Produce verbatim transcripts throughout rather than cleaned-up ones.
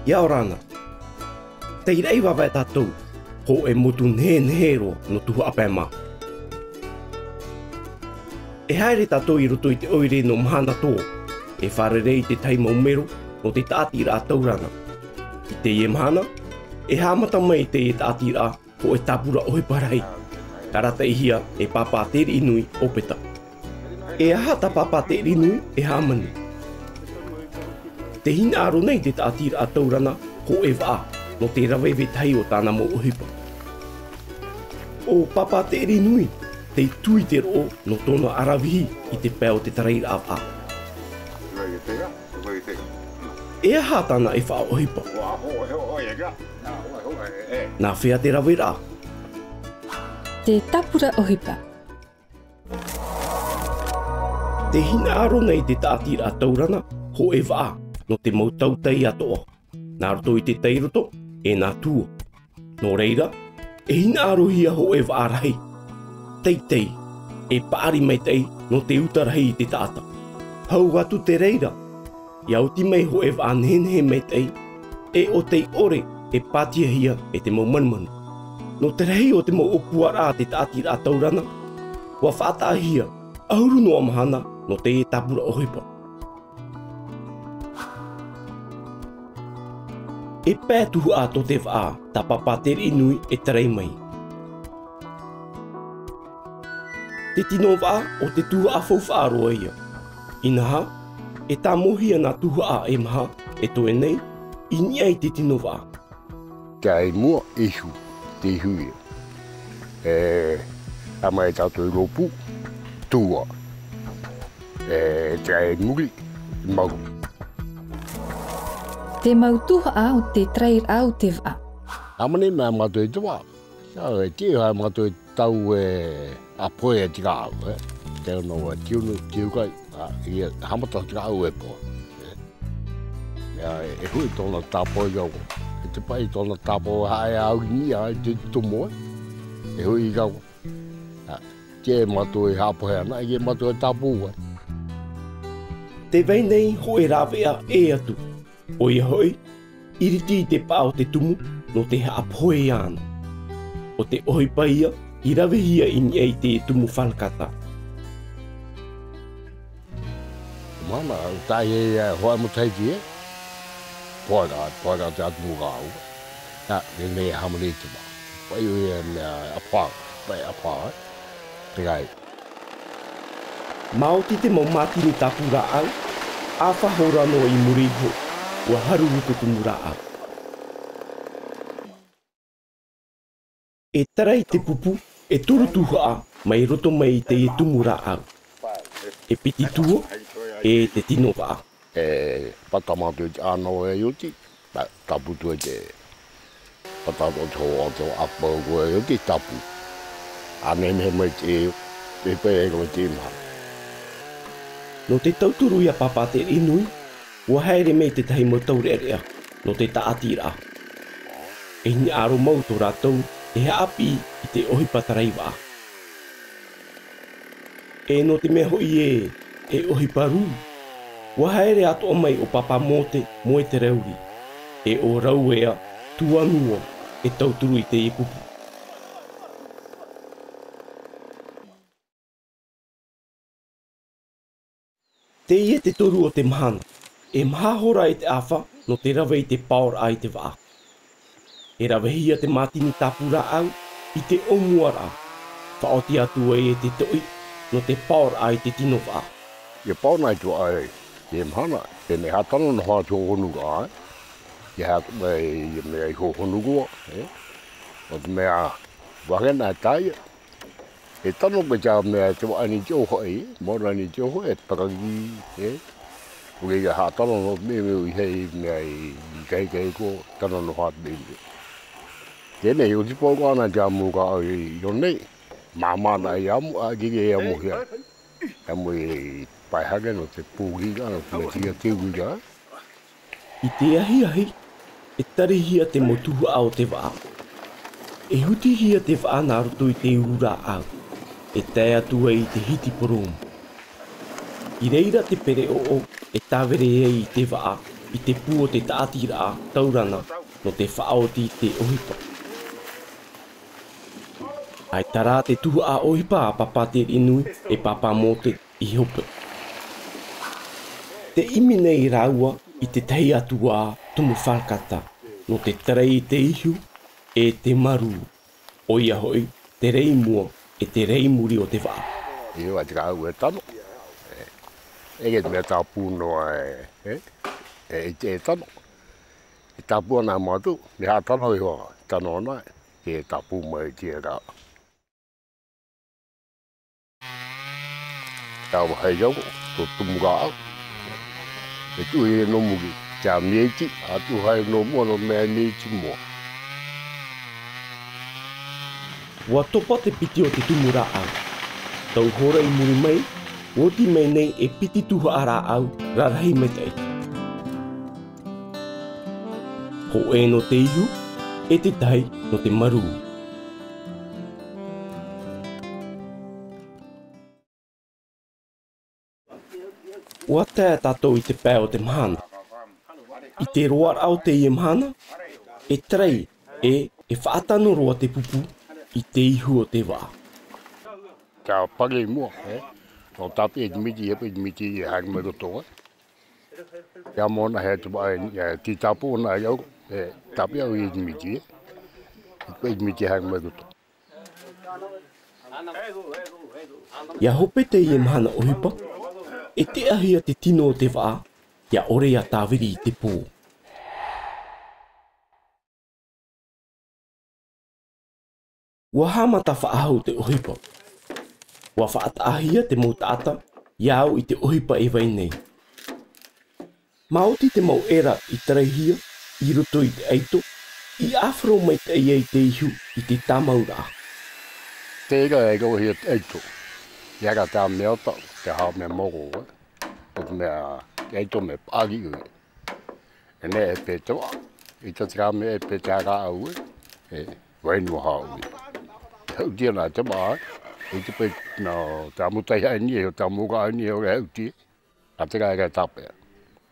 ʻIa ora na. Tei Raʻiātea tātou, hōʻē motu nehenehe roa nō Tuhaʻa Pae mā. E haere tātou i roto i te ʻoire nō Mahana Tō, e fārerei i te tahi mau mero nō te tāʻatiraʻa Taurana. I teie mahana, e haʻamata mai i teie tāʻatiraʻa hōʻē tāpura ʻohipa rahi, arataʻihia e Pāpā Teriʻinui ʻOpeta. E aha tā Pāpā Teriʻinui e hāmani? Tē hinaʻaro nei te tāʻatiraʻa Taurana hōʻē vaʻa nō te rave vetahi o tāna mau ʻohipa. ʻO Pāpā Teriʻinui, tei tū i te roʻo nō tōna ʻaravihi i te pae o te tarairaʻa vaʻa. E aha tāna e faʻaʻohipa? Nā hea te raveraʻa? Te tāpura ʻohipa. Tē hinaʻaro nei te tāʻatiraʻa Taurana hōʻē vaʻa nō te mau tautai atoʻa, nā roto i te tairoto, e nā tua. Nō reira, e hinaʻarohia hōʻē vaʻa rahi, teitei, e paʻari maitaʻi nō te uta rahi i te taʻata. Hau atu te reira, ʻia oti mai hōʻē vaʻa nehenehe maitaʻi, e ʻo tei ʻore e pātiahia e te mau manumanu. Nō te rahi o te mau ʻōpuaraʻa a te tāʻatiraʻa Taurana, ʻua faʻataʻahia ʻahuru noa mahana nō teie tāpura ʻohipa. E pae tuhaʻa tō te vaʻa tā Pāpā Teriʻinui e tarai mai. Te tino vaʻa ʻo te tuhaʻa faufaʻa roa ia. Inaha, e tāmōhia nā tuhaʻa e maha e toe nei i niʻa i te tino vaʻa. Tae i mua, ihu, te ihu ia. E, haʻamata tātou i rōpū, tua. E, tae i muri, mau. Te mau tuhaʻa o te tarairaʻa o te vaʻa. Hāmani mai mātou i te vaʻa. Ia, e tiʻa mātou i tau e ʻāpohe te rāʻau, e. Te ono, e tiunu, tiukai, a, ia, haʻamata te rāʻau e pohe. E. Ia, e, e hui tōna tāpō i raro. E te paʻi tōna tāpō haʻe au i niʻa i te tomo, e. E hui i raro. A, te mātou e haʻapohe ana, e mātou e tāpō ai. Tē vai nei hōʻē rāveʻa ʻē atu. ʻOia hoʻi, iriti i te paʻa o te tumu, nō te haʻapohe iāna. ʻO te ʻohipa ia, i ravehia i niʻa i te tumu falakata. Mana, tahi e, e, hoa matahiti e. Pohe rā, pohe rā te atu mau rāʻau. Nā, e mea hāmani te mā. Paʻi o ia mea ʻāpohe, paʻi ʻāpohe, e. Te gai. Maoti te mau mātini tāpū rāʻau, ʻāfa hora noa i muri iho, ʻua haruru te tumu rāʻau. E tarai te pupu, e toru tuhaʻa mai roto mai i te tumu rāʻau. E piti tua, e te tino vaʻa. E pata mātou i te ʻānau e oti, pā, tāpū atu e te pata o te hoa, o te hoa ʻāpau e oti, tāpū. ʻĀnei mea mai te, te pae e rave te maha. Nō te tauturu ia Pāpā Teriʻinui, ʻua haere mai te tahi mau taureʻareʻa, nō te tāʻatiraʻa. E hinaʻaro mau tō rātou, e haʻapiʻi i te ʻohipa tarai vaʻa. E nō te mea hoʻi ē, e ʻohipa rū, ʻua haere atoʻa mai ʻo Pāpā Mōte Moetereuri, e ʻo Rauea Tuanua e tauturu i teie pupu. Teie te toru o te mahana, e maha hora e te ʻāfa nō te rave i te paoraʻa i te vaʻa. E ravehia te mātini tāpū rāʻau i te ʻōmuaraʻa, faʻaoti atu ai e te toʻi nō te paoraʻa i te tino vaʻa. ʻIa pao na i te vaʻa e, e mahana, e mea haʻatano noa atu hōhonu rā, e. ʻIa haʻa-, e, e mea i hōhonu roa, e. ʻO te mea, vahine e tae ia. E tano mai te mea te vaʻa nei te ʻōfaʻi, maoro nei te ʻōfaʻi, e parari, e. ʻO ia haʻatano noa te mea, mea i hei mea i, i kahi kahi ko, tano noa te mea. Teie nei, ʻo te pau ana te amo ka i, i ʻō nei, māmā na i amo, a, ki, ki amo hia. Amo i pae hake nō te pūrira, nō te mea tia te uira. I te ahiahi, e tarihia te mau tuhaʻa o te vaʻa. E hutihia te vaʻa nā roto i te uru rāʻau, e tae atu ai i te hiti porōmu. I reira te pereʻoʻo e tāvere ai i te vaʻa, i te pū o te tāʻatiraʻa taurana nō te faʻaoti i te ʻohipa. ʻAita rā te tuhaʻa ʻohipa a Pāpā Te Riʻinui e Pāpā Mōte i hope. Tē ʻimi nei rāua i te tahi atu ā tumu falakata nō te tarai i te ihu e te marū, ʻoia hoʻi, te rei mua e te rei muri o te vaʻa. ʻIa, ʻaita rāua e tano. E, e te mea tāpū noa e, e, e, e te, e tano. E tāpū ana mātou, mea haʻatano iho, tano ana, e tāpū mai te rā. Tāua hai au, tō tumu rāʻau. E tuʻu hia nō muri, te ʻāmiaiti, ʻa tuʻu hai nō mua, nō mea miaiti mua. ʻUa topa te piti o te tumu rāʻau. Tau hora i muri mai, ʻua oti mai nei e piti tuhaʻa rāʻau rarahi maitaʻi. Hōʻē nō te ihu, e te tahi nō te marū. ʻUa tae tātou i te pae o te mahana. I te roaraʻa o teie mahana, e tarai, e, e faʻatano roa te pupu i te ihu o te vaʻa. Ka pare i mua, e? Nō tāpeʻa i te miti, e pē i te miti, e haere mai roto, e? Ia mōna he te vaʻa, e, tī tāpū ana ai au, e, tāpeʻa au i te miti, e? E pē i te miti, e haere mai roto. ʻIa hope teie mahana ʻohipa, e tiʻahia te tino o te vaʻa, ʻia ʻore ʻia tāviri i te pō. ʻUa haʻamata faʻahou te ʻohipa. ʻUa faʻataʻahia te mau taʻata, ʻia au i te ʻohipa e vai nei. Māoti te mau ʻera i taraihia i roto i te ʻaito, i ʻāfaro maitaʻi ai te ihu i te tāmauraʻa. Te ʻera e rauhia te ʻaito. ʻIa rā te mea ʻota, te aha mea maoro, e. ʻO te mea, te ʻaito mea paʻari, e. E neʻe e pē te vaʻa, ʻaita te rā mea e pē te rāʻau, e. E, vai noa haʻu, e. Hauti ana te vaʻa, e. ʻAita pē, nō, te amo tai haʻani, e, te amo rāʻani, e, ʻore hauti, e. Ka te rā e rā tāpeʻa.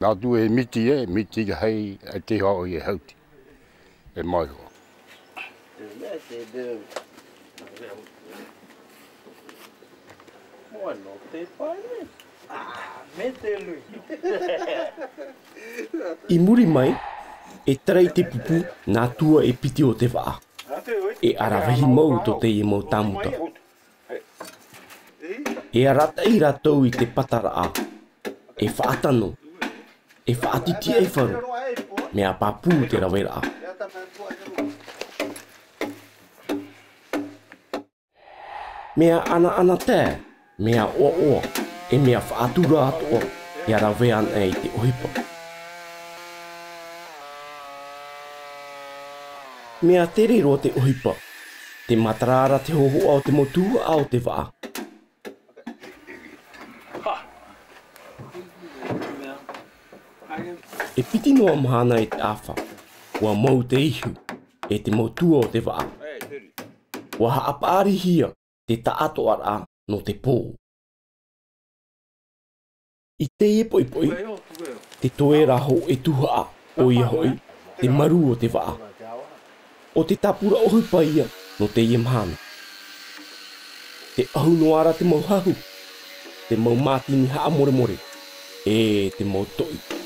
Nā tū e miti e, miti ka hai, e te hoa o e hauti. E mai hoa. I muri mai, e tarai te pupu nā tua e piti o te vaʻa. E ʻaravihi mau tō teie mau tāmuta. E arataʻi rātou i te pataraʻa, e faʻatano, e faʻatitiʻaifaro, mea pāpū te raveraʻa. Mea ʻanaʻana tae, mea ʻoaʻoa, e mea faʻatura atoʻa, ʻia rave ana i te ʻohipa. Mea tere roa te ʻohipa, tē matara ra te hōhoʻa o te mau tuhaʻa o te vaʻa. E piti noa mahana i te ʻāfa, ʻua mau te ihu, e te mau tua o te vaʻa. ʻUa haʻapaʻarihia te taʻatoʻaraʻa nō te pō. I teie poʻipoʻi, te toe ra hōʻē tuhaʻa, ʻoia hoʻi, te marū o te vaʻa. ʻO te tāpura ʻohipa ïa nō teie mahana. Tē ʻahu noa ra te mau hahu, te mau mātini haʻamoremore, e te mau toʻi.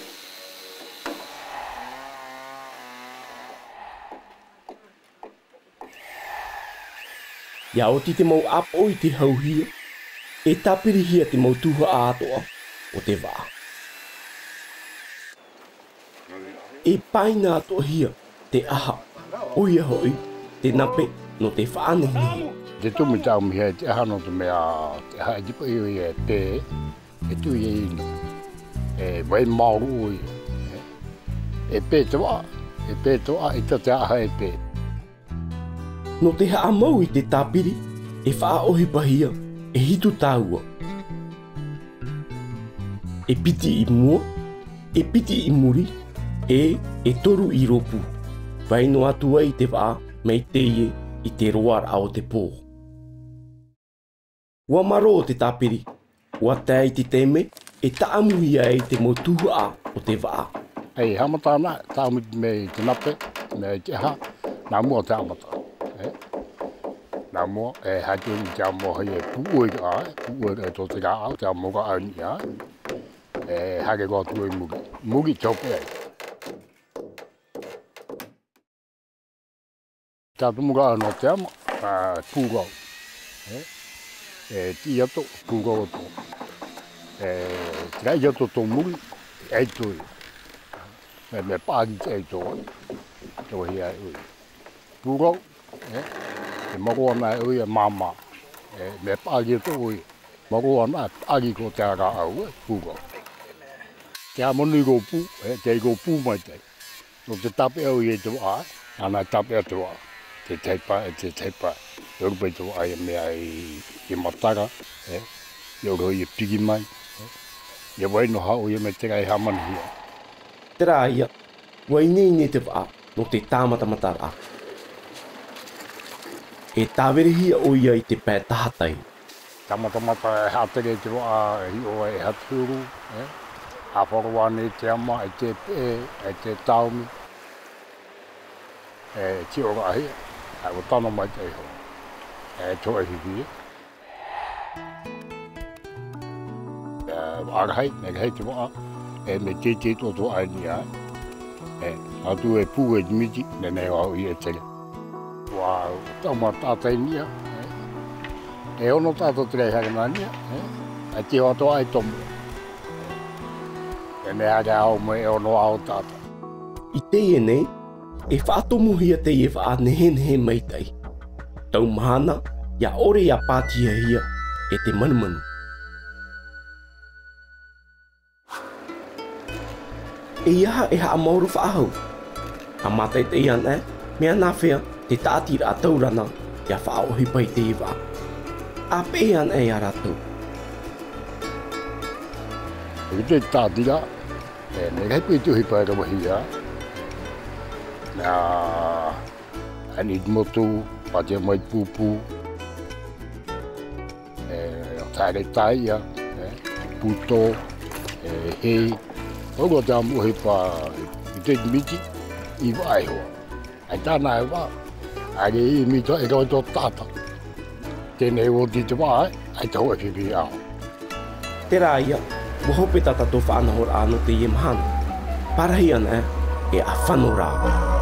ʻIa oti te mau ʻāpoʻo i te hauhia, e tāpirihia te mau tuhaʻa atoʻa o te vaʻa. E pāina atoʻahia te ʻaha, ʻoia hoʻi, te nape nō te faʻanehenehe. Te tumu i te ʻāmuhia i te ʻaha nō te mea, te ʻaha i te paʻi ʻoia e pē, e tuʻu i ʻino. E vai māuruuru ïa. E pē te vaʻa, e pē te vaʻa, ʻaita te ʻaha e pē. Nō te haʻamau i te tāpiri, e faʻaʻohipahia, e hitu tāua. E piti i mua, e piti i muri, e, e toru i rōpū. Vai noa atu ai te vaʻa, mai teie i te roaraʻa o te pō. ʻUa marō te tāpiri, ʻua tae i te taime e tāʻamuhia ai te mau tuhaʻa o te vaʻa. E haʻamata ana, tāmau mai te nape, mai te aha, nā mua te haʻamata. E, nā mua, e haere atu i te amo hia e pūʻoiraʻa, e pūʻoiraʻa tō te rāʻau, te amo rāʻau i niʻa. E haere roa atu i muri, muri i te hope ai. Tātou mau rāʻau nō te amo, ā, pūrau. E, e, tei roto, pūrau roto. E, tei roto tō muri, e ʻaito ia. Mea, mea paʻari te ʻaito, e. Tō hia e ʻoia. Pūrau, e, e maro ana e ʻoia māmā. E, mea paʻari tō ʻoia. Maro ana, paʻari ko te rāʻau, e, pūrau. Te amo nui rōpū, e, te rōpū maitaʻi. Nō te tāpeʻa ʻoia i te vaʻa, e, nāna e tāpeʻa te vaʻa. Te tahi pae, e te tahi pae. E ʻoru paʻi te vaʻa ia mea i, i matara, e, i ʻoru ia piri mai, e. Ia vai noa ʻoia mai te raʻi e hāmanuhia. Terā ia, ʻua ineine te vaʻa nō te tāmatamataraʻa. E tāverehia ʻoia i te pae tahatai. Tāmatamata e haʻatere i te vaʻa, e hiʻo ai e haʻaturu, e. Haʻafaʻaroa nei te ama, e te peʻe, e te taomi. E tiʻoraʻahia, e ʻua tano maitaʻi iho. E te hōʻē fifi. E, vaʻa rahi, mea rahi te vaʻa, e, mea teitei atoʻa te vaʻa i niʻa, e. E, atu e pū e te miti, nehenehe ʻoia e tere. ʻUa taʻu mā taʻata i niʻa, e. E ono taʻata terā i haere nā niʻa, e. E tiʻo atoʻa e tomo. E nehenehe haere aʻo mai e ono aʻo taʻata. I teie nei, e faʻatomuhia teie vaʻa nehenehe maitaʻi. Tau mahana, ʻia ʻore ʻia pātihia e te manumanu. ʻEiaha e haʻamaoro faʻahou. ʻA mātaʻitaʻi ana, mea nāfea te tāʻatiraʻa taurana ʻia faʻaʻohipa i teie vaʻa. ʻA peʻe ana ia rātou. E te tāʻatiraʻa, e, mea rahi paʻi te ʻohipa e ravehia. Nā, ani te motu, pātia mai te pūpū. E, tāʻere tāiʻa, e, pūtō, e, hei. ʻOia te amo ʻohipa i te miti, i vaʻa iho. ʻAita anaʻe vaʻa, ʻaita i mita e rave tō taʻata. Teie nei oti te vaʻa, ʻaita hōʻē fifi aʻo. Terā ia, ʻua hope tā tātou faʻanahoraʻa nō teie mahana. Pārahi ana, e ʻa fano rā.